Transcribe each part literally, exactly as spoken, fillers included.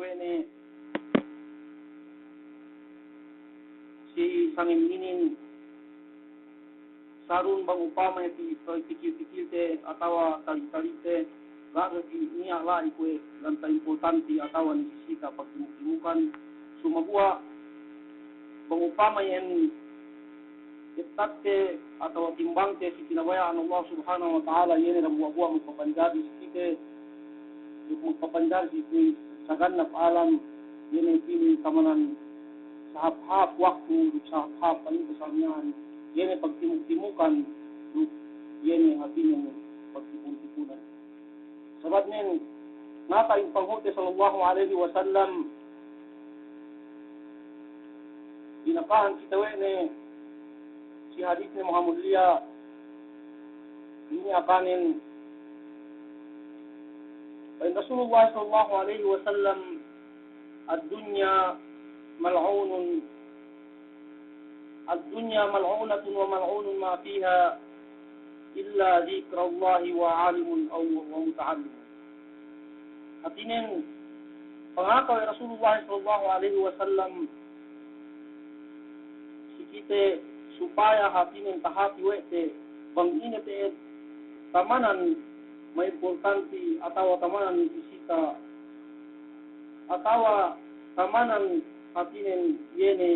Kuwe' ne si sangem inin, sarun bang upama pi-, pikil-pikilte atawa tali-talite, ga' du niya' la'i kuwe' ganta' importanti atawa nisisita pagtimuk-timukan, sumaguwa' bang upama iyan ittatte atawa timbangte si kinabaya'an Allah Subhanahu wa Ta'ala, iye ne dambuwa'-buwa' magpapanjari si kite, duk magpapanjari si kite sagannap alam, iye ne pini tamanan sahāp-hāp waktu, duk sahāp-hāp pa'inte samiyan, iye ne pagtimuk-timukan, duk iye ne hātinen pagtipun-tipunan. Sabab nen, ngaka in panghu'te sallallahu alaihi wasallam, inakahan kite we' ne si hadis ne mahamulliya, ini akanin, pa'in Rasulullah sallallahu alaihi wasallam, الدنيا ملعون، الدنيا ملعونة وملعون ما فيها إلا ذكر الله وعالم أو ومتعلم. Hātinen, pangaka we' Rasulullah sallallahu alaihi wasallam si kite supaya hātinen tahāti we' te bang ine te'ed tamanan maimportanti atawa tamanan nisisita atawa tamanan hātinen iye ne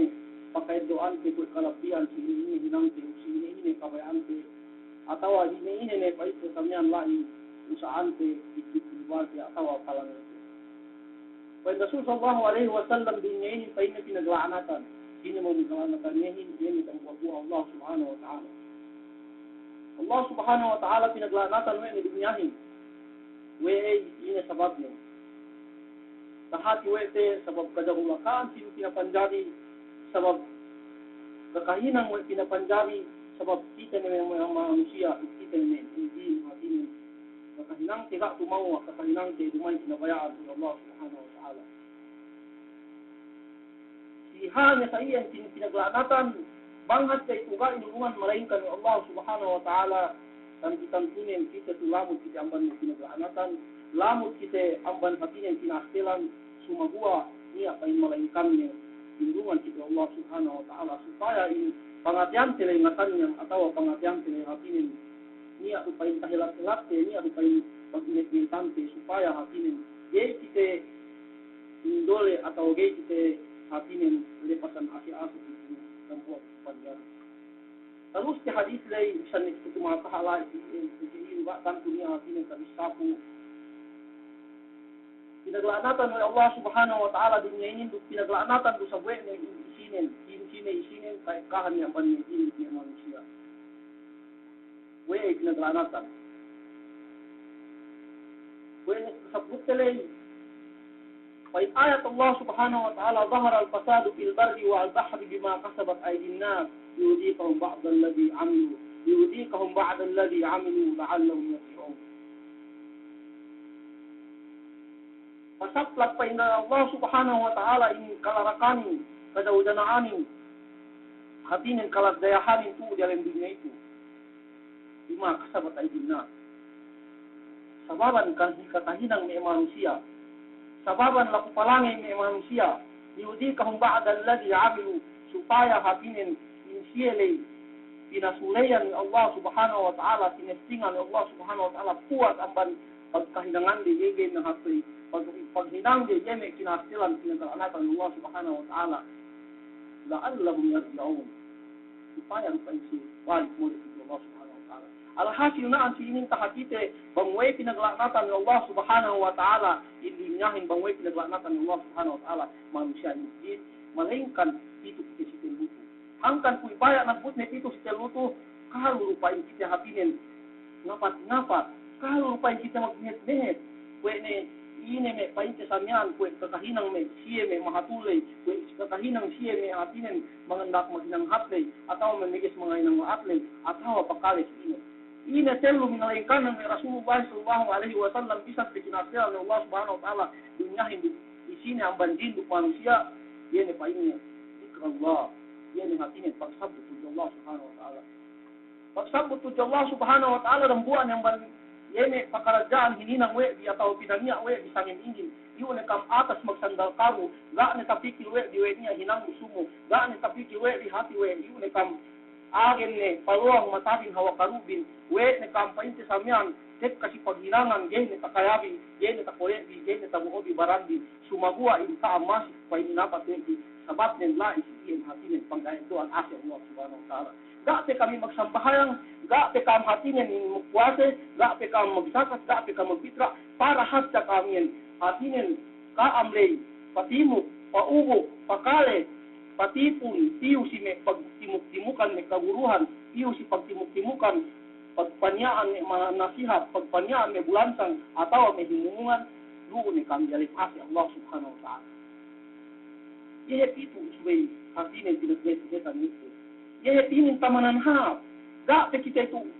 paka'eddo'ante kuwe' kalabbihan si ine-ine hinangte, si ine-ine kabaya'ante, atawa ine-ine ne pa'inte samiyan la'i usa'ante, iddit lubalte atawa palangete. Pa'in Rasul sallallahu alaihi wasallam, dunya inin pa'inne pinagla'natan. Sine me' pinagla'natan iyehin, iye ne dambuwa'-buwa' Allah Subhanahu wa Ta'ala. Allah Subhanahu wa Ta'ala pinagla'natan we' ne dunyahin. We'ey, ine sababnen? Tahāti we' te sabab kajahulakan si pinapanjari, sabab kakahinang we' pinapanjari, sabab kite ne me' manusiya', kite ne me' inin, hātinen kakahinangte ga' tumewwa', kakahinangte duma'in kinabaya'an we' Allah Subhanahu wa Ta'ala. Siha ne sa iyan pin-, pinagla'natan, bang hadja itu ga' inurungan malaingkan we' Allah Subhanahu wa Ta'ala, tantu-tantunen kite tu lamud kite amban pinagla'natan, lamud kite amban hātinen kina'astelan, sumaguwa' niya' pa'in malaingkan ne inurungan kite we' Allah Subhanahu wa Ta'ala, supaya in pangateyante ley ngatanyan atawa pangateyante ley hātinen niya' du pa'in tahelat-helatte, niya' du pa'in pag'inget-ingetante, supaya hātinen ga'i kite indole atawa ga'i kite hātinen lepasan ase-ase itu dambuwa' panjari. Talus te hadis ley, bisan ne kite tumataha' la'i, eh, eh, eh, ba' tantu niya' hātinen tabissāku. Pinagla'natan we' Allah Subhanahu wa Ta'ala dunya inin, duk pinagla'natan du sab we' ne isinen, isinen, isinen, ka'ekkahan ne amban ne jin duk ne manusiya'. We'ey pinagla'natan? We'ey ne sabutte ley? Pa'in ayat Allah Subhanahu wa Ta'ala, ظهر الفساد في البر والبحر بما كسبت أيدي الناس ليذيقهم بعض الذي عملوا، ليذيقهم بعض الذي عملوا لعلهم يرجعون. Pasaplag pa'in Allah Subhanahu wa Ta'ala in kalarakanin, kajawjana'anin, hātinen kaladdayahanin tu'u diyalem dunya itu. Bima kasabat aydin nas. Sababan kan kakahinang me' manusiya'. Sababan laku palangey me' manusiya'. Liyudhiqahum ba'dalladhi amilu, supaya hātinen in siye ley pinasuleyan we' Allah Subhanahu wa Ta'ala, tinestingan we' Allah Subhanahu wa Ta'ala, puwas amban pagkahinangande iye ga'i nahape, pag-, paghinangde iye me' kinahaselan, kinakala'natan we' Allah Subhanahu wa Ta'ala. La'allahum yarji'un. Supaya du pa'in siye balik mole' tudju Allah Subhanahu wa Ta'ala. Alhasil na'an si inin tahātite bang we'ey pinagla'natan we' Allah Subhanahu wa Ta'ala, in dunyahin bang we'ey pinagla'natan we' Allah Subhanahu wa Ta'ala, manusiya' in masjid, malaingkan pitu kite si tellu tu. Hangkan kuwe' baya' nabbutne pitu si tellu tu, kalu du pa'in kite hātinen ngapat-ngapat, kalu du pa'in kite magmehet-mehet, kuwe' ne ine me' pa'inte sa miya'an, kuwe' kakahinang me' siye me' mahatuley, kuwe' kakahinang siye me' hātinen mangandak maghinang hapley, atawa me' meges mangahinang la'atley, atawa pakale si ine. Ine tellu minalaingkanan me' Rasulullah sallallahu alaihi wasallam bisan pe kinahaselan we' Allah Subhanahu wa Ta'ala dunyahin du isine amban jin duk manusiya', iye ne pa'inne zikrullah, iye ne hātinen pagsabbut tudju Allah Subhanahu wa Ta'ala. Pagsabbut tudju Allah Subhanahu wa Ta'ala dambuwa' ne amban iye ne pakaradja'an hininang we' bi atawa pinaniya' we' bi sangem inin. Iyu' ne kam atas magsandal karu, ga' ne tapikil we' bi we' niya' hinang musumu, ga' ne tapikil we' bi hati we', iyu' ne kam agen ne palowang matadin hawal karubin, we' ne kam pa'inte samiyan, tekka si paghinangan, ga'i ne takayabi, ga'i ne takole'bi, ga'i ne tabo'obi barandi, sumaguwa' in ka'am masi pa'in napat we' bi, sabab nen la'i si iyan hatinen pangga'i do'an ase Allah Subhanahu wa Ta'ala. Ga' pe kami magsambahayang, ga' pe kam hatinen magpuwase, ga' pe kam magsakat, ga' pe kam magpitra', para hadja kam iyan hatinen ka'am ley, patimuk, pa'ubuk, pakale, patipun, piyu si me' pagtimuk-timukan me' kaguruhan, piyu si pagtimuk-timukan, pagpaniya'an me' manasihat, pagpaniya'an me' bulansang, atawa me' himumungan, lu'u ne kam diyalem ase Allah Subhanahu wa Ta'ala. Iye hep itu subey hatinen pinaglesehetan itu. Iye hep inin tamanan hāp. Ga' pe kite itu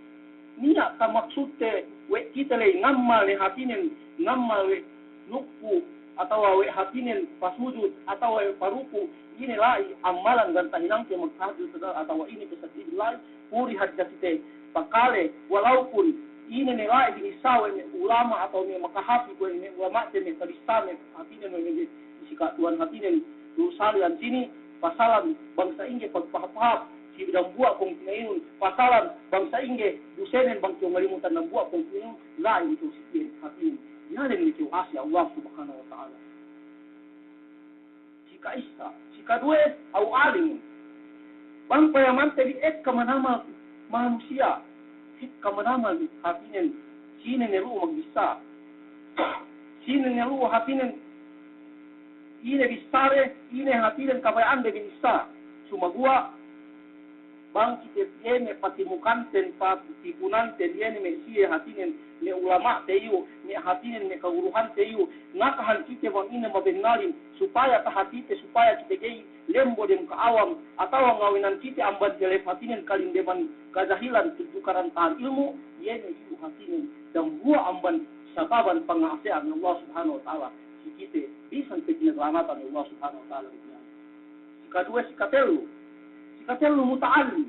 niya' kamaksudte we' kite ley ngammal ne hatinen, ngammal we' nukku, atawa we' hatinen pasujud, atawa we' paruku', ine la'i ammalan ganta' hinangte magtahajjud atawa ine pe sa'ingge la'i, puri hadja kite pakale, walaupun ine ne la'i binissā we' me' ulama' atawa me' makahāti we' me' ulama'te me' tabissā me' hatinen we' me' si ka'tuwan hatinen, du saliyan sini, pasalan bang sa'ingge pagpahāp-hāp si dambuwa' pungtina'inun, pasalan bang sa'ingge dusenen bang kew ngalimutan dambuwa' pungtina'inun, la'i ne kew si iye hatinen. Diyalem ne kew ase Allah Subhanahu wa Ta'ala. Si ka'issa, si kaduwe, aw alimun. Bang payamante bi ekka manamal manusiya', ekka manamal hatinen, sine ne lu'u magbissā. Sine ne lu'u hatinen, ine bissāde, ine hatinen kabaya'ande binissā. Sumaguwa' bang kite iye me' patimukanten, patipunanten, iye ne me' siye hatinen, me' ulama'te iyu', me' hatinen, me' kaguruhante iyu', ngakahan kite bang ine mabennalin, supaya tahatite, supaya kite ga'i lembo dem ka'awam, atawa ngawinan kite amban delep hatinen kalindeman kajahilan tudju karanta'an ilmu', iye ne iyu' hatinen dambuwa' amban sababan panga'ase'an Allah Subhanahu wa Ta'ala si kite, bisan pe pinagla'natan Allah Subhanahu wa Ta'ala. Si kaduwe, si katellu. Si katellu muta'allim.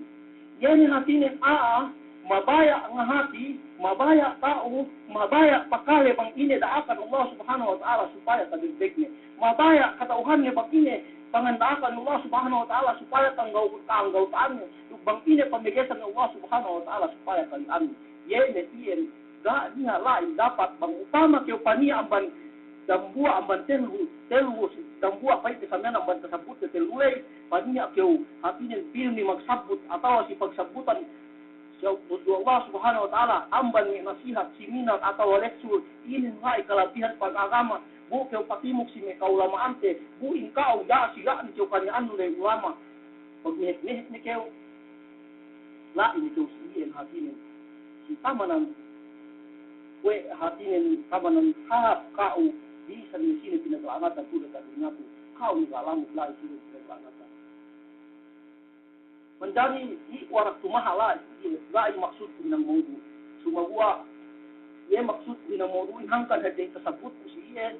Iye ne hatinen a'a, mabaya' ngahati, mabaya' ta'u, mabaya' pakale bang ine da'akan Allah Subhanahu wa Ta'ala supaya tabegbegnen. Mabaya' kata'uhanne bang ine panganda'akan Allah Subhanahu wa Ta'ala supaya tanggaw-, tanggaw-ta'anne. Duk bang ine pamegesan Allah Subhanahu wa Ta'ala supaya kali'anne. Iye ne iyan Ga' niya' la'i dapat bang upama kew paniya' amban dambuwa' amban tellu, tellu, dambuwa' pa'inte samiyan amban tasabutte tellu ley, paniya' kew hatinen pilmi magsabut atawa si pagsabutan si Allah Subhanahu wa Ta'ala amban me' nasihat, seminar atawa lektur, inin la'i kalabihan pagagama, bu kew patimuk si me' kaulama'ante, bu in ka'u ga' si ga' ne kew kaniya'annu ley ulama', pagmehet-mehet ne kew. La'i ne kew si iyan hatinen. Si tamanan, kuwe' hatinen tamanan hāp ka'u, bisan ne sine pinagla'natan tu'u diyata' dunya tu'u. Ka'u ne ga' lamud la'i sine pinagla'natan. Manjari i' warak tumaha' la'i, iye, la'i maksudku hinang maudu'. Sumaguwa' iye maksudku hinang maudu'in hangkan hadja in tasabutku si iye.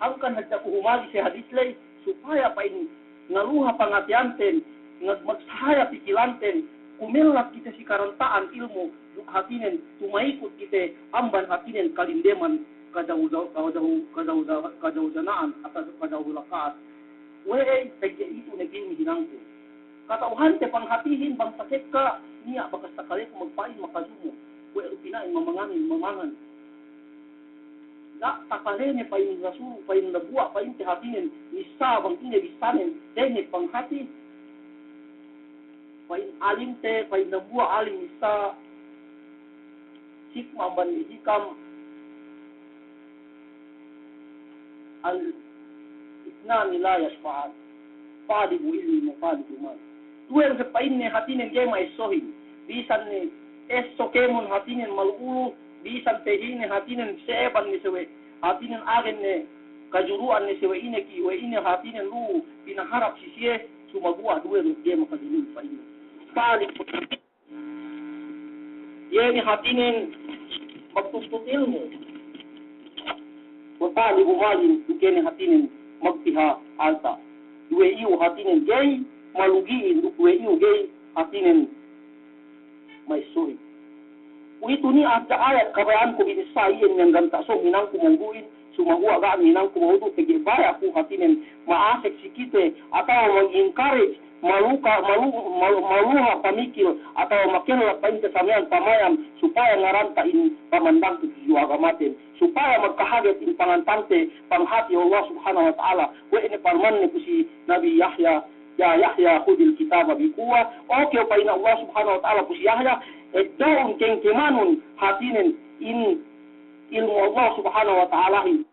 Hangkan hadja ku humali si hadis ley, supaya pa'in ngaluha pangateyanten, ngag-, magsahaya pikilanten, kumellat kite si karanta'an ilmu', duk hatinen tumaikut kite amban hatinen kalindeman, kajau-, kajau-, kajau-, kajaujana'an, atawa kajauhulaka'an. We'ey, pegge' itu ne gey hinangte. Kata'uhante panghatihin bang takekka, niya' bakas takaleku magpa'in makajumu. Kuwe' du pina'in mamanganin, mamangan. Ga' takalene pa'in Rasul, pa'in dambuwa', pa'inte hatinen, missā bang ine bissanen, tenged panghati. Pa'in alimte, pa'in dambuwa' alim missā, hikma amban hikam, al-ithnani la yashba'an, talibu ilmin wa talibu mal. Duwe du pa'inne hatinen ga'i ma'essohin. Bisan ne esso kēmon hatinen malu'ulu, bisan pe ine hatinen se'eban ne sawe', hatinen agen ne kajuru'an ne sawe' ine ki, we' ine hatinen lu'u pinaharap si siye, sumaguwa' duwe du ga'i makajuru pa'inne. Talib Iye ne hatinen magtuntut ilmu'. Wa talibu malin, duk iye ne hatinen magpiha alta'. Duwe iyu' hatinen ga'i malugi'in, duk duwe iyu' ga'i hatinen ma'essohin. Kuwe'itu niya' hadja ayat kabaya'anku binissā iyan miya'an ganta' sōng hinangku maudu'in, Sumaguwa' ga' hinangku mawudu' pegge' baya' ku hātinen ma'asek si kite atawa mag-encourage, maluka, malu-, malu-, maluha pamikil atawa makellap pa'inte sa miya'an pamayam supaya ngaranta' in pamandangte tudju agamaten, supaya magkahaget in pangantangte panghati Allah Subhanahu wa Ta'ala. We' ne parmanne pu si Nabi Yahya, "Ya Yahya, khudhil kitaba bi quwwah." Oke, pa'in Allah Subhanahu wa Ta'ala pu si Yahya, eddo'un, kengkemanun hātinen in ilmu' Allah Subhanahu wa Ta'alahin,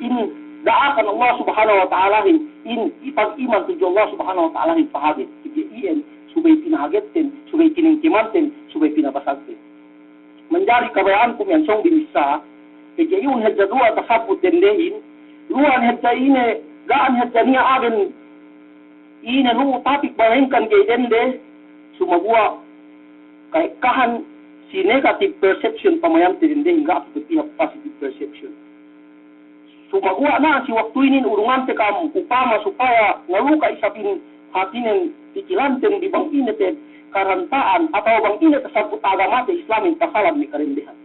in da'akan Allah Subhanahu wa Ta'alahin, in ipag-iman tudju Allah Subhanahu wa Ta'alahin pahaget. Pegge' iyan subey pinahagetten, subey kinengkemanten, subey pinabasagten. Manjari kabaya'anku miya'an sōng binissā, pegge' iyu'un hadja duwa tasabbut dendehin, luwa'an hadja ine, ga'an hadja niya' agen ine lu'u tapik bahengkan ga'i dende, sumaguwa' ka'ekkahan si negative perception pamayamte dendehin, ga' kite pī hap positive perception. Sumaguwa' na si waktu inin urungante kam upama supaya ngaluka isab in hātinen pikilanten bi bang ine te karanta'an atawa bang ine tasabbut agamate Islamin pasalan me' karendehan.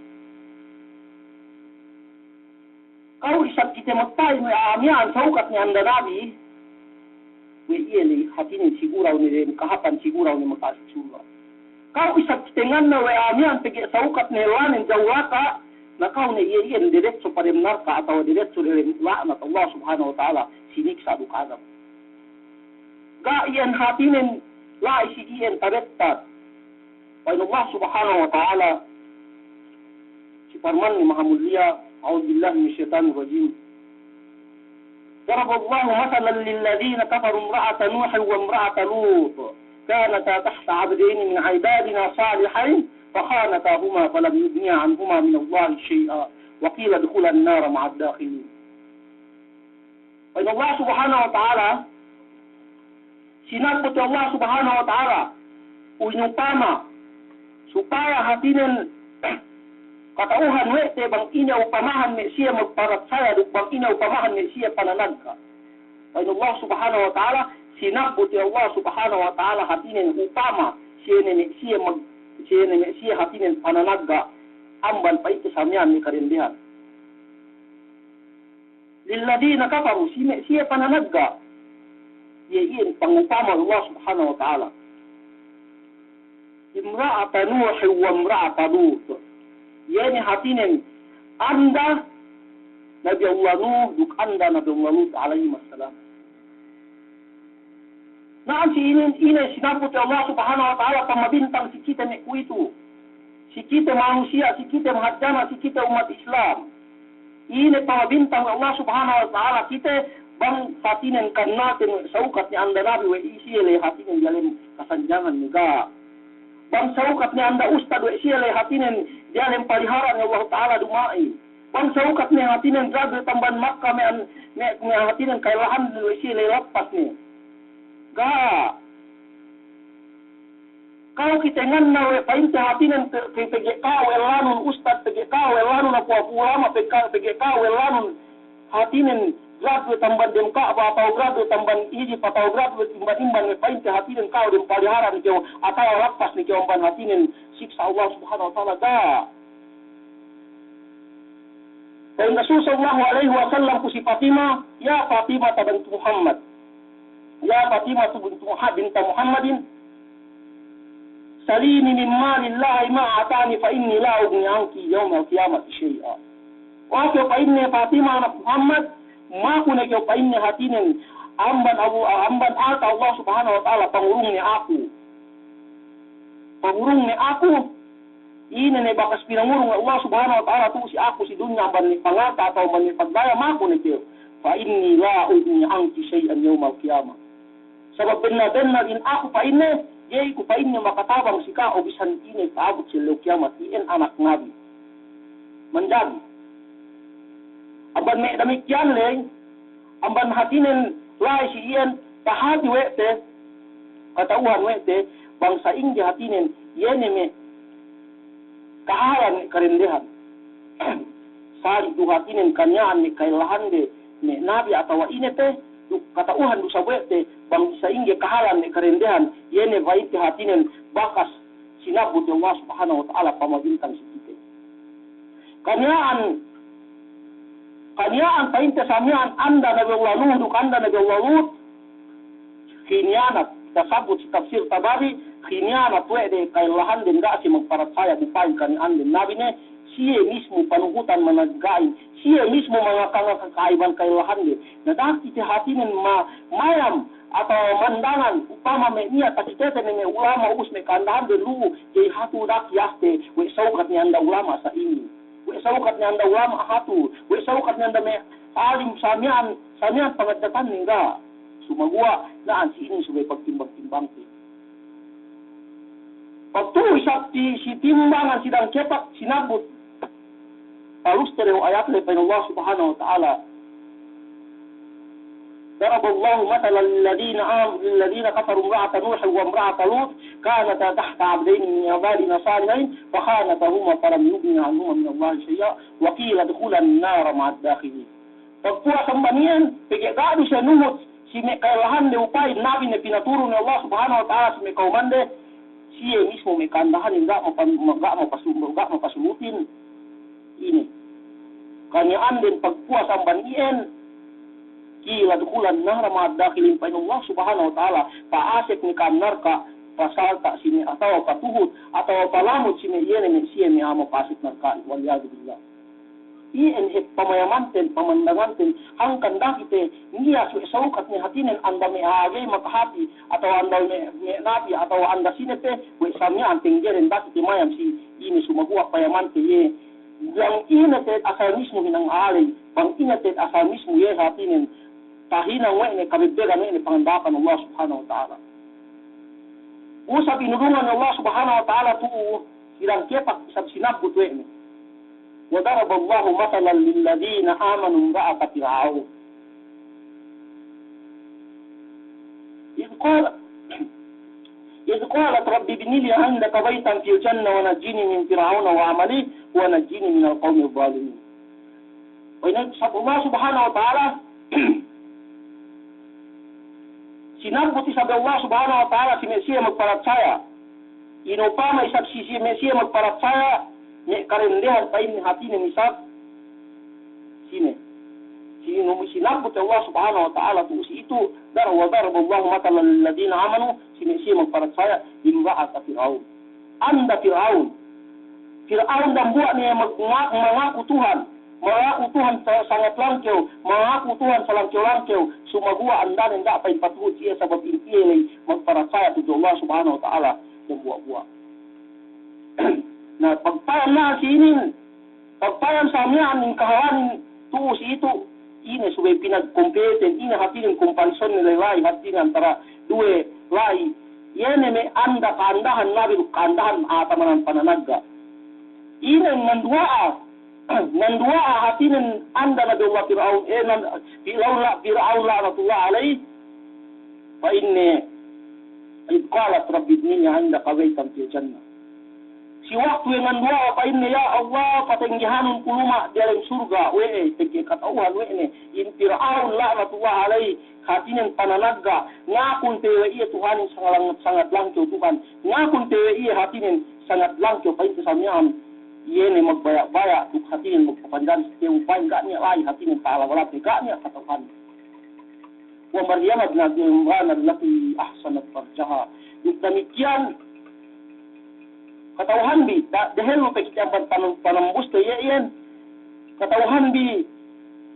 Ka'u isab kite magpa'in we' a'a miya'an sawukat ne anda nabi, we' iye ley hātinen siguraw ne dem kahāpan, siguraw ne maka'asek surga'. Ka'u isab kite ngannal we' a'a miya'an pegge' sawukat ne lanen jawlaka', na ka'u ne iye iyan deretso pa dem narka' atawa deretso dem la'nat Allah Subhanahu wa Ta'ala, siniksa' duk adab. Ga' iyan hātinen la'i si iyan tabettad. Pa'in Allah Subhanahu wa Ta'ala, si parmanne mahamulliya, أعوذ بالله من الشيطان الرجيم. ضرب الله مثلا للذين كفروا امرأتا نوح وامرأتا لوط كانتا تحت عبدين من عبادنا صالحين فخانتاهما فلم يغنيا عنهما من الله شيئا وقيل ادخلا النار مع الداخلين. Pa'in Allah Subhanahu wa Ta'ala, sinabbut we' Allah Subhanahu wa Ta'ala, inupama, supaya hātinen kata'uhan we' te bang ine upamahan me' siye magparatsaya duk bang ine upamahan me' siye pananagga'. Pa'in Allah Subhanahu wa Ta'ala, sinabbut we' Allah Subhanahu wa Ta'ala hātinen upama, siye ne me' siye mag-, siye ne me' siye hātinen pananagga', amban pa'inte sa miya'an me' karendehan. للذين كفروا, si me' siye pananagga'. Iye iyan pangupama Allah Subhanahu wa Ta'ala. امرأتا نوح وامرأتا لوط. Iye ne hātinen anda Nabi Allah Nuh duk anda Nabi Allah Lut alaihimas salam. Na'an si inin, ine sinabbut we' Allah Subhanahu wa Ta'ala pamabintang si kite me' kuwe'itu. Si kite manusiya', si kite mahadjana', si kite ummat Islam. Ine pamabintang we' Allah Subhanahu wa Ta'ala kite, bang hātinen kannalten we' sawukat ne anda nabi we' siye ley hātinen diyalem kasanjangan ne ga'. Bang sawukat ne anda ustad we' siye ley hātinen diyalem palihara'an Allah Ta'ala duma'in. Bang sawukat ne hātinen graduate amban Makka me' an-, me', me' hātinen ka'ilahan we' siye ley lappas ne. Ga'. Ka'u kite ngannal we' pa'inte hātinen pe-, pe-, pegge' ka'u ellanun ustad, pegge' ka'u ellanun apu-apu ulama', pegge', pegge' ka'u ellanun hātinen graduate amban dem Ka'ba, atawa graduate amban Egypt, atawa graduate imban-imban we' pa'inte hātinen ka'u dem palihara'an kew, atawa lappas ne kew amban hātinen siksa' Allah Subhanahu wa Ta'ala. Ga'. Pa'in Rasul sallallahu alaihi wasallam pu si Fatima, يا فاطمة بنت محمد، يا فاطمة بنت مح-، بنت محمد، سليني من مال الله ما أعطاني فإني لا أغني عنك يوم القيامة شيئا. O kew pa'inne Fatima anak Muhammad, maku ne kew pa'inne hātinen amban Allah, amban alta' Allah Subhanahu wa Ta'ala pangurung ne aku. Pangurung ne aku, ine ne bakas pinangurung Allah Subhanahu wa Ta'ala tu'u si aku si dunya amban ne pangalta' atawa amban ne pagdaya, maku ne kew. فإني لا أغني عنك شيئا يوم القيامة. Sabab bennal-bennal in aku pa'inne, ga'i ku pa'inne makatabang si ka'u bisan ine ta'abut si ellew kiyamat, iyan anak nabi. Manjari. Amban me' damikkiyan ley, amban hātinen la'i si iyan tahati we' te, kata'uhan we' te, bang sa'ingge hātinen, iye ne me' kahalan me' karendehan. Sali' du hātinen kaniya'an me' kaellahande me' nabi atawa ine pe, duk kata'uhan du sab we' te, bang sa'ingge kahalan me' karendehan, iye ne pa'inte hātinen bakas sinabbut Allah Subhanahu wa Ta'ala pamabintang si kite. Kaniya'an Kaniya'an pa'inte sa miya'an anda Nabi Allah Nuh duk anda Nabi Allah Lut, kiniyanat, tasabbut si tafsir Tabari, kiniyanat we' de ka'ellahanden ga' siye magparatsaya bu pa'in kaniya'anden nabi ne, siye mismu panuhutan managga'in, siye mismu mangaka-ngaka ka'iban ka'ellahande. Na da'a kite hātinen ma-, mayam atawa mandangan, upama me' niya' takitete ne me' ulama' ubus me' ka'andahande lu'u, ga'i hatu da'a kiyaste we' sawkat ne anda ulama' sa inin. We' sawkat ne anda ulama' hatu, we' sawkat ne anda me' alim sa miya'an, sa miya'an pangadjatan ne ga'. Sumaguwa' na'an si inin subey pagtimbang-timbangte. Pagtu'u isab si, si timbangan si dangkepak sinabbut. Paluste dehu ayat le pa'in Allah Subhanahu wa Ta'ala. ضرب الله مثلا للذين آم-، للذين كفروا امرأة نوح وامرأة لوط كانتا تحت عبدين من عبادنا صالحين فخانتاهما فلم يغنيا عنهما من الله شيئا وقيل ادخلا النار مع الداخلين. Pagpuwas amban iyan, pegge' ga' du siye nuhut si me' ka'ellahande upa'in nabi ne pinaturun Allah Subhanahu wa Ta'ala si me' kawmande, siye mismu me' ka'andahanin ga' mapa-, ga' mapasu-, ga' mapasulutin. Ine. Kaniya'anden pagpuwas amban iyan, qila udkhulan nara ma'ad dakhilin, pa'in Allah Subhanahu wa Ta'ala, pa'asek ne ka'am narka', pasalta' si me' atawa patuhut, atawa palamud si me' iye ne me' siye me' a'a mapasek narka', wal iyadhu billah. Iyan hep pamayamanten, pamandanganten, hangkan da'a kite niya' suwe' sawkat ne hātinen anda me' a'a ga'i makahāti, atawa anda me', me' nabi, atawa anda sine pe, we' sa miya'an tenggeren da'a kite mayam si ine sumaguwa' payamante iye. Bang ine te'ed asal mismu hinang a'a ley, bang ine te'ed asal mismu iye hātinen, tahinang we' ne, kabebbegan we' ne panganda'akan Allah Subhanahu wa Ta'ala. Usab inurungan Allah Subhanahu wa Ta'ala tu'u, si dangkepak isab sinabbut we' ne. وضرب الله مثلا للذين آمنوا امرأة فرعون إذ قال، إذ قالت رب ابن لي عندك بيتا في الجنة ونجني من فرعون وعمله ونجني من القوم الظالمين. Pa'in Allah Subhanahu wa Ta'ala, sinabbut isab Allah Subhanahu wa Ta'ala si me' siye magparatsaya. Inupama isab si, si me' siye magparatsaya, me' karendehan pa'in hātinen isab sine. Sinu-, sinabbut Allah Subhanahu wa Ta'ala tu'u si itu, dar-, وضرب الله مثلا للذين آمنوا, si me' siye magparatsaya, امرأة فرعون. Anda Pir'aun. Pir'aun dambuwa' ne mag-, ma-, mangaku Tuhan. Mangaku Tuhan sa-, sangat langkew. Mangaku Tuhan salangkew-langkew. Sumaguwa' andanen ga' pa'in patuhut iye sabab in iye ley magparatsaya tudju Allah Subhanahu wa Ta'ala dambuwa'-buwa'. Na, pagpayam na si inin, pagpayam sa miya'an in kahalanin tu'u si itu, ine subey pinagkompeten, ine hātinen komparison ne la'i-la'i hātinen antara duwe la'i, iye ne me' anda ka'andahan nabi duk ka'andahan a'a tamanan pananagga'. Ine nanduwa'a, nanduwa'a hātinen anda Nabi Allah Pir'aun, eh, nan-, Pir'aun la-, Pir'aun la'natullah alayh, pa'inne, إذ قالت رب ابن لي عندك بيتا في الجنة. Si waktu iye nganduwa'a pa'inne, "Ya Allah, patenggehanun ku luma' diyalem surga'," we'ey, pegge' kata'uhan we' ne, in Pir'aun la'natullah alayh, hātinen pananagga', ngakun pe we' iye Tuhanin sangalang-, sangat langkew Tuhan, ngakun pe we' iye hātinen sangat langkew, pa'inte sa miya'an, iye ne magbaya'-baya', duk hātinen magpapanjari si tewu, pa'in ga' niya' la'i hātinen ta'ala, wala' pe ga' niya' kata'uhan. ومريم ابنة عمران التي أحصنت فرجها. Duk damikkiyan, kata'uhanbi, da-, dehellu pe kite amban pan-, panambuste iye iyan, kata'uhanbi,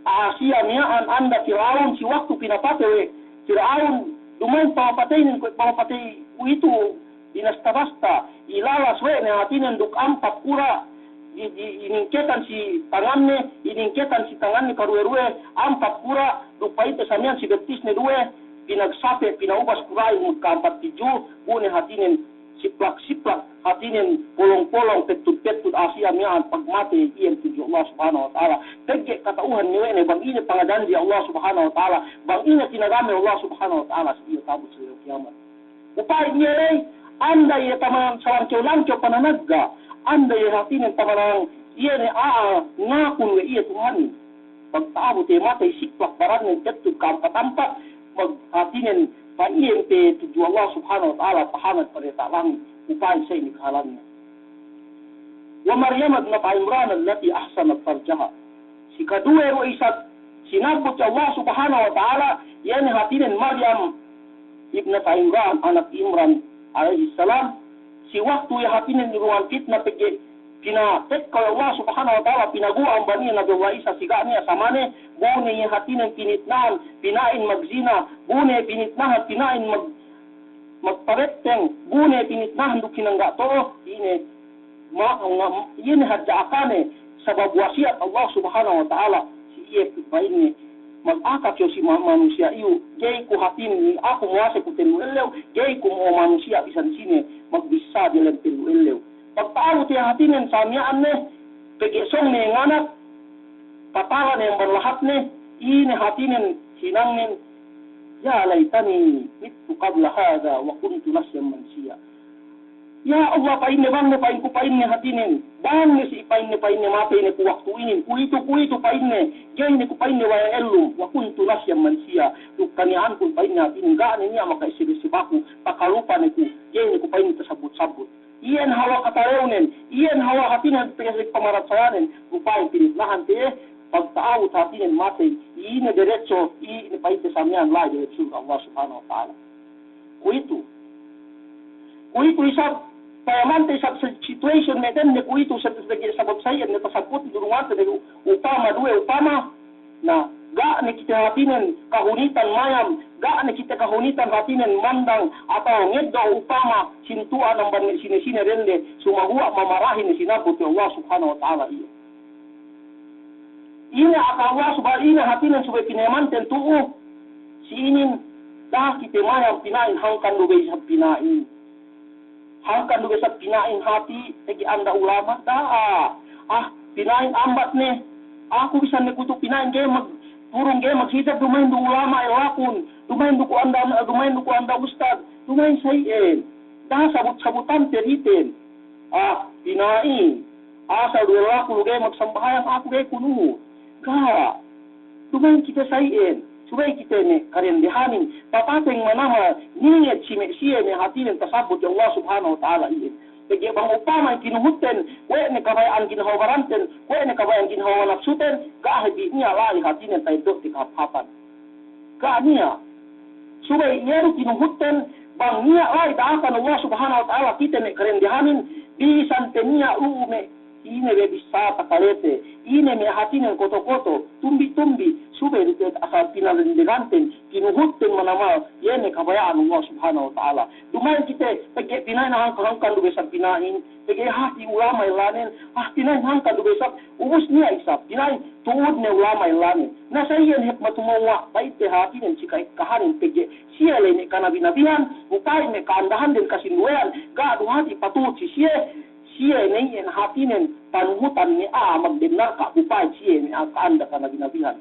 Asiya miya'an anda Pir'aun si waktu pinapatey we' Pir'aun, duma'in pamapateynen kuwe' pamapatey kuwe'itu, binasta-basta, ilalas we' ne hātinen duk ampat kura', di, di, iningketan si tanganne, iningketan si tanganne karuwe-ruwe, ampat kura', duk pa'inte sa miya'an si bettisne duwe, pinagsape', pinaubas kura'in magka'ampat pidju', bu ne hātinen siplak-siplak, hātinen polong-polong, pettud-pettud, Asiya miya'an pagmatey iyan tudju Allah Subhanahu wa Ta'ala. Pegge' kata'uhan ne we' ne bang ine pangajanji Allah Subhanahu wa Ta'ala, bang ine tinagame Allah Subhanahu wa Ta'ala si iye ta'abut si ellew kiyamat. Upa'in iye ley, anda iye tamanan salangkew-langkew pananagga', anda iye hātinen tamanan iye ne a'a ngakun we' iye Tuhanin. Pagta'abut iye matey siplak barannen tettu ka'ampat-ampat, mag-, hātinen pa'iyen pe tudju Allah Subhanahu wa Ta'ala, pahamad pa diyata' langit, upa'in sa inin kahālanne. ومريم ابنة عمران التي أحصنت فرجها. Si kaduwe du isab sinabbut we' Allah Subhanahu wa Ta'ala, iye ne hātinen Maryam ibnata Imran, anak Imran alayhis salam, si waktu iye hātinen inurungan pitna pegge' pinatekka we' Allah Subhanahu wa Ta'ala, pinaguwa' amban iye Nabiyullah Isa si ga' niya' samane, bu ne iye hātinen pinitnahan pina'in magzina, bu ne pinitnahan pina'in mag-, magpabetteng, bu ne pinitnahan duk hinang ga' to'o, ine, ma-, nga-, ine hadja akane, sabab wasiyat Allah Subhanahu wa Ta'ala, si iye pa'inne, magaka kew si ma-, manusiya' iyu, ga'i ku hātinen, aku muwase ku tellu ellew, ga'i ku mo'o manusiya' bisan sine, magbissā diyalem tellu ellew. Pagta'abut iye hātinen sa miya'an ne, pegge' sōng ne nganak, patala ne amban lahatne, ine hātinen hinangnen, "Ya laytani mittu qabla hadha wa kuntu nasiyan mansiya." Ya Allah, pa'inne, bang ne, pa'inku, pa'inne hātinen, bang ne si, pa'inne, pa'inne matey ne ku waktu inin, kuwe'itu, kuwe'itu, pa'inne, ga'i ne ku, pa'inne, baya' ellum, wa kuntu nasiyan mansiya, duk kaniya'ankun, pa'inne, hātinen, ga' ne niya' maka'esseb-esseb aku, takalupa ne ku, ga'i ne ku, pa'inne, tasabbut-sabbut. Iyan hawal katalewnen, iyan hawal hātinen pegge' pamaratsayahnen, rupa'in pinitnahan te, pagta'abut hātinen matey, ine deretso, ine pa'inte sa miya'an la'i diyalem surga' Allah Subhanahu wa Ta'ala. Kuwe'itu. Kuwe'itu isab, payamante isab si-, situation me' dende kuwe'itu isab, isab, sabab sa iyan ne tasabbut inurungante ne upama, duwe upama, na, ga' ne kite hātinen kahunitan mayam, ga' ne kite kahunitan hātinen mandang, atawa ngeddo' upama sintu'an amban me' sine-sine dende, sumaguwa' mamarahin ne sinabbut we' Allah Subhanahu wa Ta'ala iye. Ine aka Allah subha-, ine hātinen subey pinayamanten tu'u, si inin, da'a kite mayam pina'in hangkan du be isab pina'in. Hangkan du be isab pina'in hāti, pegge' anda ulama', da'a. Ah, pina'in ambat ne. Aku bisan ne kutu pina'in ga'i mag-, turun ga'i maghijab, duma'in du ulama' ellakun. Duma'in du ku anda, duma'in du ku anda ustad. Duma'in sa iyan. Da'a sabut-sabutante diten. Ah, pina'in. Asal du ellaku lu ga'i magsambahayang, aku ga'i kunuhut. Ga'. Duma'in kite sa iyan, subey kite me' karendehanin, papateng manamal niyat si me' siye me' hātinen tasabbut we' Allah Subhanahu wa Ta'ala iyan. Pegge' bang upama kinuhutten, kuwe' ne kabaya'an ginhawa baranten, kuwe' ne kabaya'an ginhawa napsuten, ga' hep bi niya' la'i hātinen ta'eddo'te kahāp-hāpan. Ga' niya'. Subey iye du kinuhutten, bang niya' la'i da'akan Allah Subhanahu wa Ta'ala kite me' karendehanin, bisan te niya' lu'u me' ine be bissā takalete, ine me' hātinen koto-koto, tumbi-tumbi, subey du te asal pinarendehanten, kinuhutten manamal, iye ne kabaya'an Allah Subhanahu wa Ta'ala. Duma'in kite, pegge' pina'in hangka-, hangkan du be isab pina'in, pegge' hāti ulama' ellanen, ah, pina'in hangkan du be isab, ubus niya' isab, pina'in tu'ud ne ulama' ellanen. Na sa iyan hep matumowa', pa'inte hātinen si ka'ekkahanen pegge' siye ley me' kanabi-nabihan, upa'in me' ka'andahanden kasinduwehan, ga' du hāti patuhut si siye, siye ne iyan hātinen panuhutan me' a'a magbennal ka upa'in siye me' a'a ka'anda kanabi-nabihan.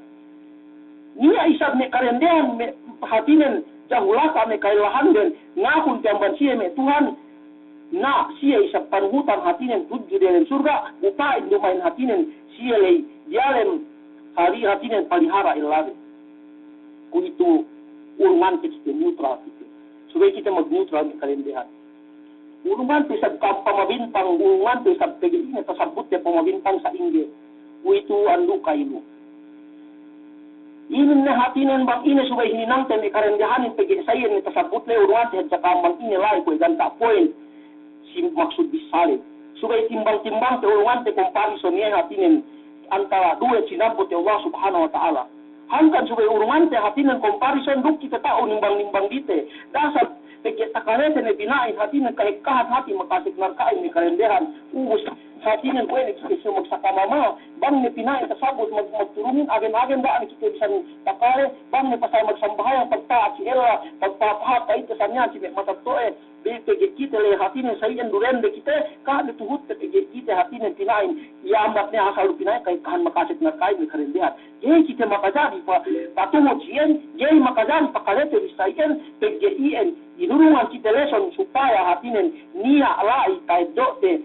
Niya' isab me' karendehan me' hātinen jahulaka me' kaellahanden, ngakun te amban siye me' Tuhan, na siye isab panuhutan hātinen tudju diyalem surga', upa'in duma'in hātinen siye ley diyalem hari hātinen palihara' ellanen. Kuwe'itu urungante kite neutral kite. Subey kite magneutral me' karendehan. Urungante isab kam pamabintang, urungante isab pegge' ine tasabbutte pamabintang sa'ingge. Kuwe'itu andu' ka'ilu. Inin ne hātinen bang ine subey hininangte me' karendehanin pegge' sa iyan ne tasabbut le urungante hadja kam bang ine la'i kuwe' ganta' point si maksud bissālen. Subey timbang-timbangte urungante comparison iye hātinen antara duwe sinabbut we' Allah Subhanahu wa Ta'ala. Hangkan subey urungante hātinen comparison duk kite ta'u nimbang-nimbang dite. Dasar pegge' takalete ne pina'in hātinen ka'ekkahan hāti makasek narka'in me' karendehan. Ubus hātinen kuwe' ne kite siye magsaka mama. Bang ne pina'in tasabbut mag-, magturungin agen-agen ga' ne kite bisan takale. Bang ne pasal magsambahayang pagta'at si ella, pagpahāp-hāp ka'ite sa miya'an si me' matetto'e. Bi pegge' kite le hātinen sa iyan du dende kite, ka'de tuhutte pegge' kite hātinen pina'in, iye ambat ne asal du pina'in ka'ekkahan makasek narka'in me' karendehan. Ga'i kite makajari pa-, patuhut si iyan, ga'i makajari pakalete bi sa iyan, pegge' iyan, inurungan kite lesson supaya hātinen niya' la'i ta'eddo'te,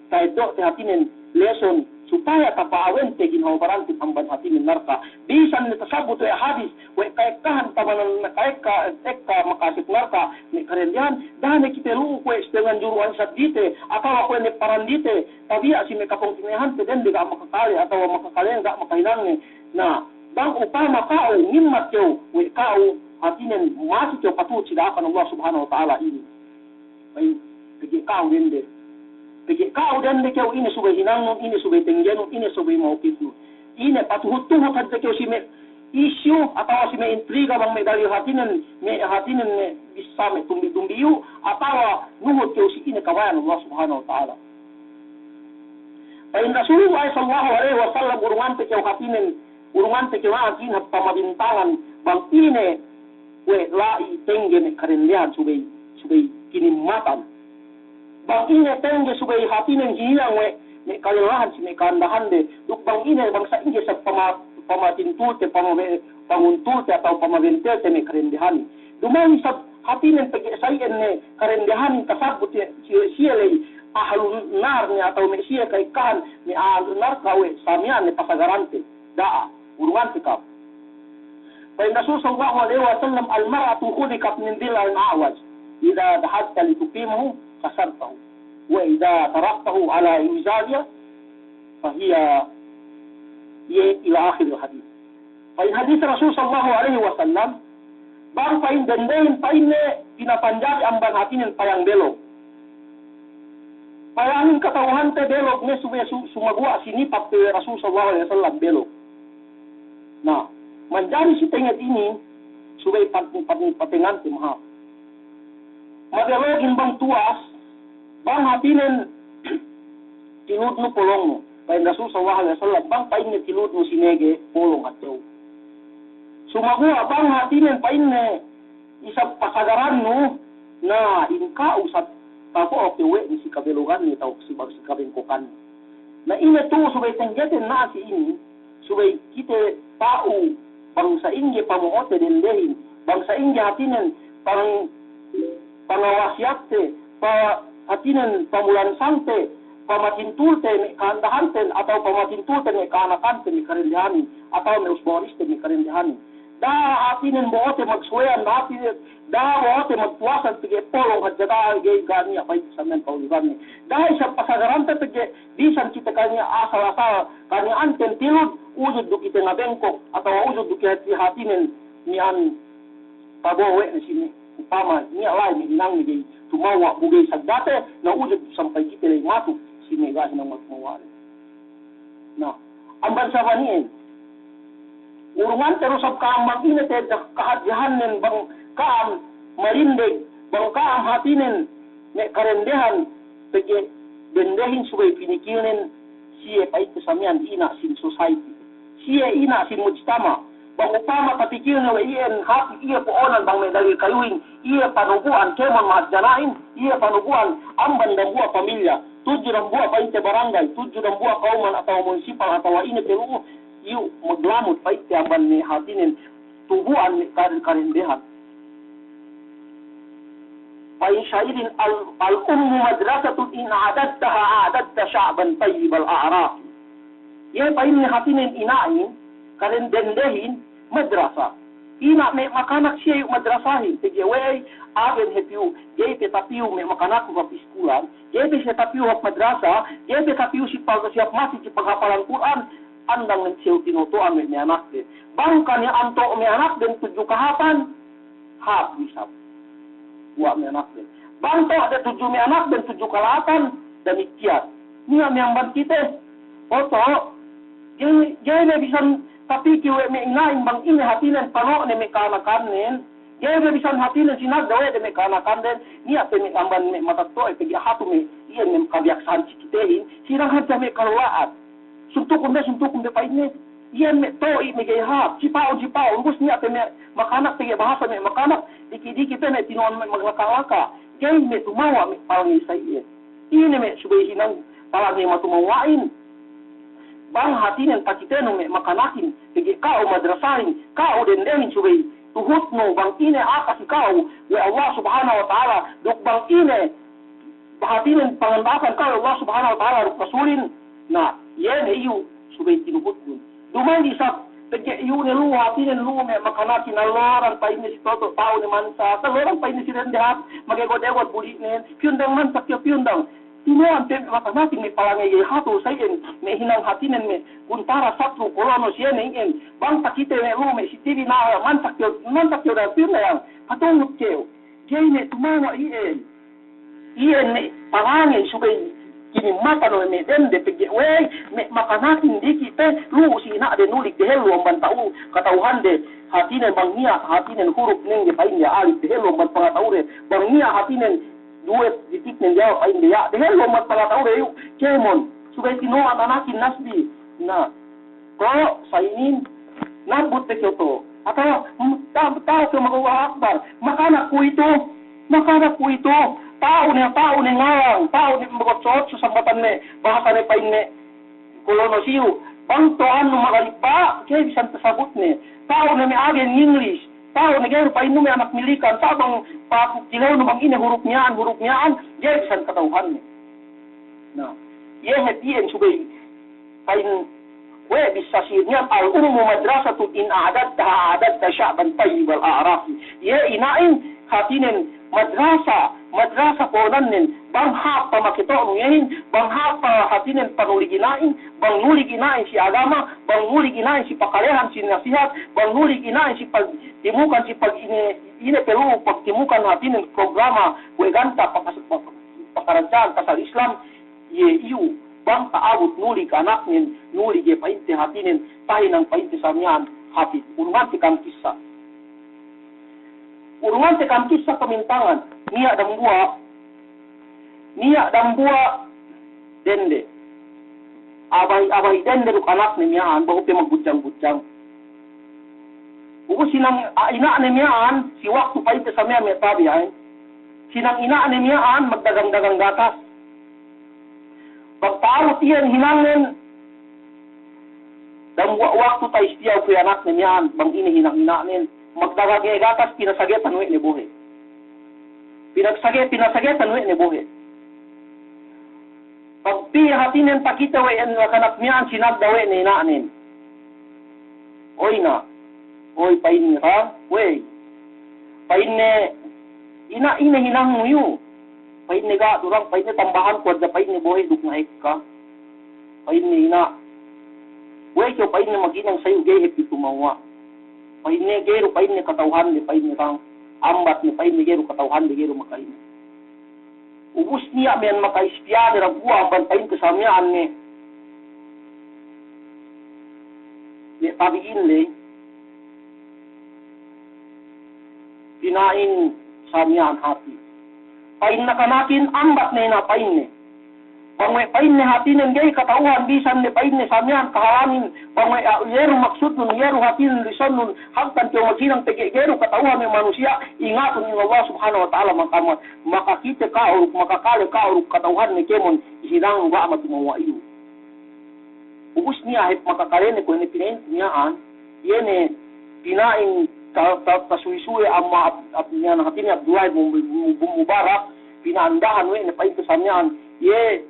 ta'eddo'te hātinen lesson, supaya tapa'awente ginhawa baranten amban hatinen narka'. Bisan ne tasabbut we' hadis, we' ka'ekkahan tamanan ka'ekka, ekka makasek narka', me' karendehan, da'a ne kite lu'u kuwe' sitengan juruan sabjite, atawa kuwe' ne parandite, tabiya' si me' kapungtina'ihante dende ga' makakale, atawa makakale ga' makahinangne. Na, bang upama ka'u, ngimmat kew, we' ka'u, hatinen masi kew patuhut si da'akan Allah Subhanahu wa Ta'ala inin. Pa'in, pegge' ka'u dende. Pegge' ka'u dende kew ine subey hinangnun, ine subey tenggenun, ine subey mawkifnun. Ine patuhut-tuhut hadja kew si me' issue atawa si me' intriga bang me' dalil hatinen, me' hatinen me' bissā me' tumbi-tumbi iyu, atawa nuhut kew si ine kabaya'an Allah Subhanahu wa Ta'ala. Pa'in Rasulullah sallallahu alaihi wasallam, urungante kew hatinen, urungante kew a'a kin hap pamabintangan, bang ine we' la'i tengge me' karendehan subey, subey kinimmatan. Bang ine tengge subey hatinen hinang we' me' kalellahan si me' ka'andahande. Duk bang ine bang sa'ingge sab pama-, pamatintulte, pamabe-, panguntulte atawa pamabentelte me' karendehanin. Duma'in sab hatinen pegge' sa'i'en ne karendehanin tasabbut si, si, siye ley ahlun nar ne atawa me' siye ka'ekkahan me' ahlun narka' we' samiya'an ne pasagarante. Da'a, urungante ka'u. Pa'in Rasul sallallahu alaihi wasallam, "المرأة خلقت من ضلع أعوج، إذا ذهبت لتقيمه كسرته، وإذا تركته على اعوجاجها فهي" إلى آخر الحديث. Pa'in hadis Rasul sallallahu alaihi wasallam, bang pa'in dendehin pa'inne pinapanjari amban hatinen payang belog. Payangin kata'uhante belog ne subey su-, sumaguwa' sinipat we' Rasul sallallahu alaihi wasallam belog. Na, manjari si tenget inin subey pat-, pat-, patengante mahāp. Mabelogin bang tuwas, bang hatinen tiludnu polongnu. Pa'in Rasul sallallahu alaihi wasallam, bang pa'inne tiludnu sinege, polong hadja. Sumaguwa' bang hatinen pa'inne isab pasagarannu, na, in ka'u sab tabo'o kew we' ne si kabeloganne atawa si bang si kabengkokanne. Na, ine tu'u subey tenggeten na si inin, subey kite ta'u bang sa'ingge pamo'ote dendehin, bang sa'ingge hatinen pang-, pangawasiyatte, pa-, hatinen pamulansangte, pamatintulte me' ka'andahanten, atawa pamatintulte me' ka'anakante me' karendehanin, atawa me' usba-wariste me' karendehanin. Da'a hatinen bo'ote magsuweyan, da'a hatinen, da'a bo'ote magpuwasan, pegge' polong hadja da'a, ga'i, ga' niya' pa'inte samiyan pa'ulibanne. Da'a isab pasagarante pegge' bisan kite kaniya' asal-asal, kaniya'anten tilud, ujud du kite ngabengkok, atawa ujud du kite hatinen miya'an tabo'o we' ne sine, upama niya' la'i me' hinangne ga'i tumawwa' bu ga'i sagdate, na ujud du sampay kite la'i matuk sine ga' hinang matumawwa' le. Na, amban sabab iyan, urungante du sab ka'am bang ine te kahadjehannen, bang ka'am malindeg, bang ka'am hatinen me' karendehan, pegge' dendehin subey pinikilnen siye pa'inte samiyan ina' sin society. Siye ina' sin mujtama'. Bang upama tapikilne we' iyan hāti iye po'onan bang me' dalil kayuhin, iye panubu'an kēmon mahadjana'in, iye panubu'an amban dambuwa' pamilya, tudju dambuwa' pa'inte barangay, tudju dambuwa' kawman atawa munisipal atawa ine pe lu'u, iyu' maglamud pa'inte amban me' hatinen tubu'an me' kar-, karendehan. Pa'in sa'irin, "Al-, الأم مدرسة إن أعددتها أعددت شعبا طيب الأعراق." Iye pa'inne hatinen ina'in, karen dendehin, madrasa. Ina' me' makanak siye iyu' madrasahin, pegge' we'ey, agen hep iyu', ga'i pe tapiyu me' makanaknu hap iskulan, ga'i pe siye tapiyu hap madrasa, ga'i pe tapiyu si pag-, si hap masjid si paghapalan Kur'an, andang ne siye tinoto'an we' me' anakden. Bang kaniya' anto' me' anakden tudju kahāpan, hāp isab. Buwa' me' anakden. Bang to' de tudju me' anakden tudju kala'atan, damikkiyan. Niya' me' amban kite, oto', ga'i, ga'i ne bisan tapikil we' me' ina'in bang ine hatinen pano'ne me' ka'anakannen, ga'i ne bisan hatinen sinagda we' de me' ka'anakanden, niya' pe me' amban me' matetto'a pegge' hatu me' iyan me' kabiyaksahan si kitehin, sinang hadja me' kalola'an. Suntukun be, suntukun be pa'inne. Iyan me' to'i me' ga'i hāp, sipa'un, sipa'un, ubus niya' pe me' makanak, pegge' bahasa me' makanak, diki'-diki' pe me' tinu'an me' maglaka'-laka'. Ga'i me' tumawwa' me' palangey sa iye. Ine me' subey hinang palangey matumawwa'in. Bang hatinen takitenu me' makanakin, pegge' ka'u madrasahin, ka'u dendehin subey tuhutnu bang ine akasi ka'u we' Allah Subhanahu wa Ta'ala, duk bang ine hatinen panganda'akan ka'u we' Allah Subhanahu wa Ta'ala duk Rasulin. Na, iye ne iyu subey tinuhutnun. Duma'in isab, pegge' iyu ne lu'u, hātinen lu'u me' makanakin, alloran pa'inne si toto' ta'u ne mansa, alloran pa'inne si dende hap, magegod-egod buli'nen, piyundang mansa kew piyundang. Tinuhut pe me' makanakin me' palangey iye hatu sa iyan, me' hinang hātinen me' guntara satru kolono siye ne iyan. Bang takite me' lu'u me' si T V na mansa kew, mansa kew da piyundang, patuhut kew. Ga'i ne tumawa' iyan. Iyan ne palangey subey kinimmatan we' me' dende pegge' we'ey me' makanakin diki' pe lu'u si ina'de nulik dehellu amban ta'u kata'uhande, hātinen bang niya' hātinen hurupnen ga'i pa'inde alif dehellu amban pangata'ude, bang niya' hātinen duwe titiknen ga'i pa'inde ya' dehellu amban pangata'ude iyu' kēmon subey tinuhut ananakin nasbi. Na. Ko' sa inin, nambut pe kew to. Atawa, hmm, ta-, ta'u kew mag-Allahu Akbar. Makanak kuwe'itu, makanak kuwe'itu. Ta'u ne, ta'u ne ngalang, ta'u ne magotso-otso sambatan ne, bahasa ne pa'inne kolono siyu. Bang to'annu magalibba', ga'i bisan tasabut ne. Ta'u ne me' agen English, ta'u ne ga'i du pa'innu me' anak Milikan, sa' bang pa'aku kilewnu bang ine hurup miya'an, hurup miya'an, ga'i bisan kata'uhanne. Na, iye hep iyan subey pa'in we' bissā si'ir miya'an, "Al-ummu madrasatun in a'dadtaha a'dadta sha'ban tayyibal a'rafi." Iye ina'in hātinen madrasa, madrasa po'onannen, bang hāp pamaketo'nu iyehin, bang hāp pa hātinen panulig ina'in, bang nulig ina'in si agama, bang nulig ina'in si pakalehan, si nasihat, bang nulig ina'in si pagtimukan, si pag ine, ine pe lu'u pagtimukan hātinen programa we' ganta' pakas-, pakaradja'an pasal Islam, iye iyu, bang ta'abut nulig anaknen, nulig iye pa'inte hātinen, tahinang pa'inte sa miya'an hāti. Urungante kam kissa. Urungante kam kissa pamintangan, niya' dambuwa', niya' dambuwa' dende. Abay, abay dende duk anakne miya'an, behu pe magbudjang-budjang. Ubus hinang, a, ina'ne miya'an, si waktu pa'inte sa miya'an me' tabi'in. Hinang ina'ne miya'an, magdagang-dagang gatas. Pagta'abut iyan hinangnen, dambuwa' waktu ta'istiyaw pe anakne miya'an, bang ine hinang ina'nen, magdagang gatas, pinasagetan we' ne bohe'. Pinagsage-, pinasagetan we' ne bohe'. Pagpī hātinen takite we' nakanak miya'an, sinagda we' ne ina'nen. Oy ina', oy pa'inne ka, wey. Pa'inne, ina', ine hinangnu iyu'? Pa'inne ga' du rang, pa'inne tambahanku hadja pa'inne bohe' duk na'ekka. Pa'inne ina', wey kew pa'inne maghinang sayu ga'i hep tumawa'. Pa'inne ga'i du pa'inne kata'uhande pa'inne rang. Ambat ne pa'inne ga'i du kata'uhande ga'i du maka'ine. Ubus niya' miya'an maka'istiyane dambuwa' amban pa'inte sa miya'an ne. Ne tabi'in ley. Pina'in sa miya'an hāti. Pa'in nakanakin ambat ne ina' pa'inne. Bang we' pa'inne hātinen ga'i kata'uhan bisan ne pa'inne sa miya'an kahalanin. Bang we' a, iye du maksudnun, iye du hātinen lisannun, hagkan kew maghinang pegge' ga'i du kata'uhan me' manusiya', ingatun in Allah Subhanahu wa Ta'ala maka-, makakite ka'u duk makakale ka'u duk kata'uhanne kēmon hinangnu ga' matumawa' iyu'. Ubus niya' hep makakalene kuwe' ne pina'in miya'an, iye ne pina'in ta-, ta-, tasuwi-suwi amban Ab-, Ab-, miya'an hātinen Abdullah bin, bin, bin Mubarak, pina'andahan we' ne pa'inte sa miya'an, iye,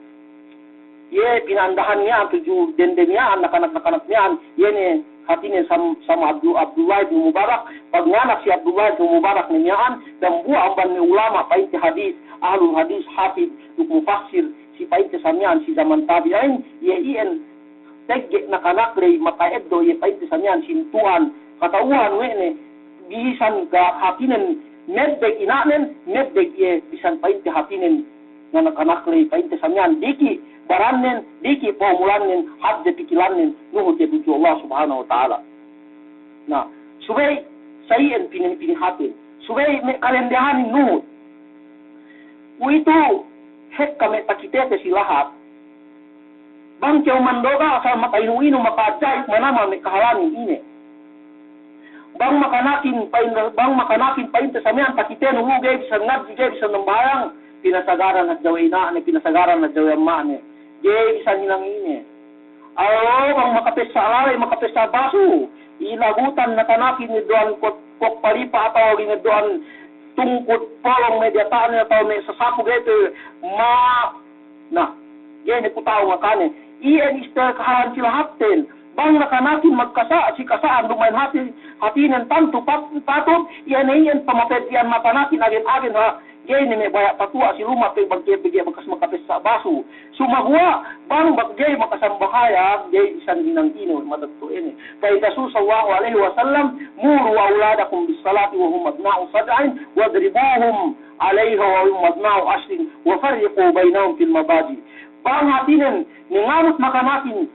iye pina'andahan miya'an tudju dende miya'an, nakanak-nakanak miya'an, iye ne hātinen sam-, sama Abdu-, Abdullah bin Mubarak, pagnganak si Abdullah bin Mubarak ne miya'an, dambuwa' amban me' ulama' pa'inte hadis, ahlul hadis, hafid, duk mufassir, si pa'inte sa miya'an si jaman tabi'in, iye iyan pegge' nakanak ley maka'eddo' iye pa'inte sa miya'an sintu'an, kata'uhan we' ne, bisan ga' hātinen meddeg ina'nen, meddeg iye bisan pa'inte hātinen nganakanak ley pa'inte sa miya'an diki' barannen, diki' pa'umulannen, hadje pikilannen, nuhut iye tudju Allah Subhanahu wa Ta'ala. Na, subey sa iyan pini-, pinihatin. Subey me' kalendehanin nuhut. Kuwe'itu hekka me' takitete si lahat. Bang kew mandoga' asal maka'inu-inu, maka'ajaib manamal me' kahalanin ine. Bang makanakin pa'in, bang makanakin pa'inte sa miya'an takitenu lu'u ga'i bisan ngadji', ga'i bisan nambahayang, pinasagaran hadja we' ina'ne, pinasagaran hadja we' amma'ne. Ga'i bisan hinang ine. Allo bang makapessa laley, makapessa basu, ilagutan nakanakin ne duwan kok-, kok palipa' atawa gineddo'an tungkut polong me' diyata'ne atawa me' sasapu ga'i pe ma-, na, ga'i ne ku ta'u makane. Iyan istel kahalan si lahatten. Bang nakanakin magkasa', si kasa'an duma'in hati, hatinen tantu pat-, patut, iyan ne iyan pamapeddi'an makanakin agen-agen ha, ga'i ne me' baya' patuwa' si luma' pe bang ga'i, ga'i bakas makapessa' basu. Sumaguwa', bang bang ga'i makasambahayang, ga'i bisan hinang ine we' matetto'anen. Pa'in Rasul sallallahu alaihi wasallam, "Muru auladakum bis salati wa hum abna'u sab'in, wadribuhum alaiha wa hum abna'u ashrin, wa farriqu bainahum fil madaji'." Bang hatinen, ne ngabut makanakin,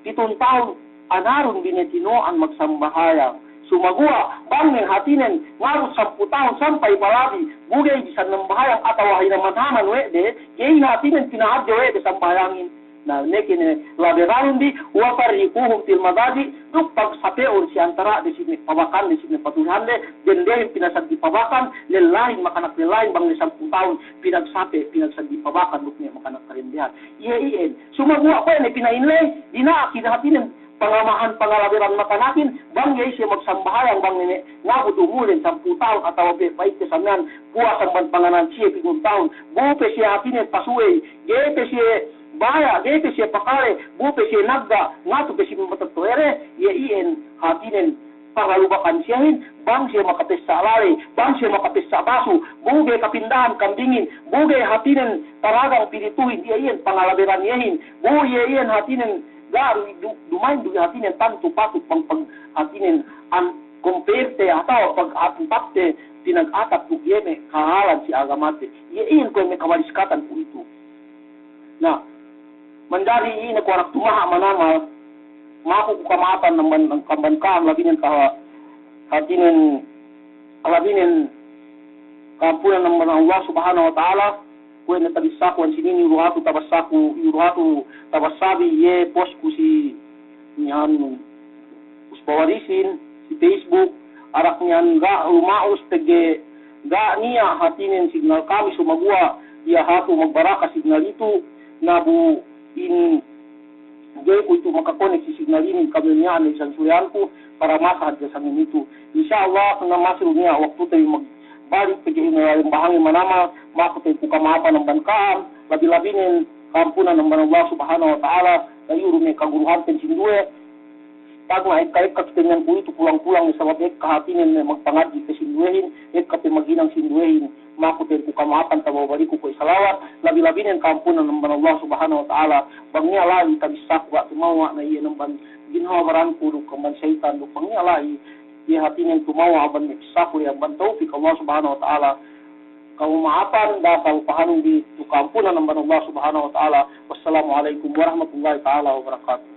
pitun tahun, anarun bi ne tino'an magsambahayang. Sumaguwa', bang ne hatinen, ngabut sampū' tahun sampay palabi, bu ga'i bisan nambahayang atawa hinaman-haman we' de, ga'i ne hatinen pinahadje we' de sambahayangin. Na, ne kene laberanun bi, wa farriquhum fil madaji', duk pagsape'un si antara' de si me' pabakan de si me' patulihan de, dendehin pinasaddi pabakan, lellahin, makanak lellahin, bang ne sampū' tahun, pinagsape', pinasaddi pabakan, duk me' makanak kadendehan. Iye iyan. Sumaguwa' kuwe' ne pina'in ley, dina'ak hatinen pangamahan pangalaberan makanakin, bang ga'i siye magsambahayang bang ne ngabut umulden sampū' tahun atawa pe pa'inte samiyan puwas amban panganan siye pitun tahun, bu pe siye hatinen pasuwey, ga'i pe siye baya', ga'i pe siye pakale, bu pe siye nagga', ngatu pe siye matetto'ade, iye iyan hatinen pangalubakan siyehin, bang siye makapessa' laley, bang siye makapessa' basu, bu ga'i kapindahan kambingin, bu ga'i hatinen taragang pirituhin, iye iyan pangalaberan iyehin, bu iye iyan hatinen ga' du-, du-, duma'in du hatinen tantu patut bang pag hatinen an-, compare te atawa pag-atupakte pinag-atak duk iye me' kahalan si agamate. Iye iyan kuwe' me' kabaliskatan kuwe'itu. Na, manjari ine ku arak tumaha' manamal, maku ku kama'apan amban, amban ka'am labinen ka-, hatinen, labinen ka'ampunan amban Allah Subhanahu wa Ta'ala, kuwe' ne tabissaku ensinin, iyu du hatu tabassaku, iyu du hatu tabassabi, iye postku si niya' anu, Usba Warisin, si Facebook, arak niya' ga' luma'us pegge' ga' niya' hatinen signal kami, sumaguwa' iye hatu magbaraka signal itu, na bu in ga'i ku itu makakonek si signal inin, kami niya' ne isang sulehanku, para masa hadja sangem itu. Insya Allah, na masi du niya' waktute bi magbalik pegge' ine lalem bahangi manamal, maku te ku kama'apan amban ka'am, labi-labinen ka'ampunan amban Allah Subhanahu wa Ta'ala, na iyu du me' kaguruhanten sinduwe, Tagna' ekka-ekka kite miyan kuwe'itu pulang-pulang ne sabab ekka hatinen ne magpangadji' pe sinduwehin, ekka pe maghinang sinduwehin, maku ten ku kama'apan tababaliku kuwe' salawat, labi-labinen ka'ampunan amban Allah Subhanahu wa Ta'ala, bang niya' la'i tabissaku ga' tumawa' na iye namban ginhawa baranku duk amban seyitan duk bang niya' la'i iye hatinen tumawa' amban me' bissaku iye amban tawfik Allah Subhanahu wa Ta'ala. Kama'apan, da'a kalupahanun bi tu ka'ampunan amban Allah Subhanahu wa Ta'ala. Wassalamu alaikum warahmatullahi ta'ala wabarakatuh.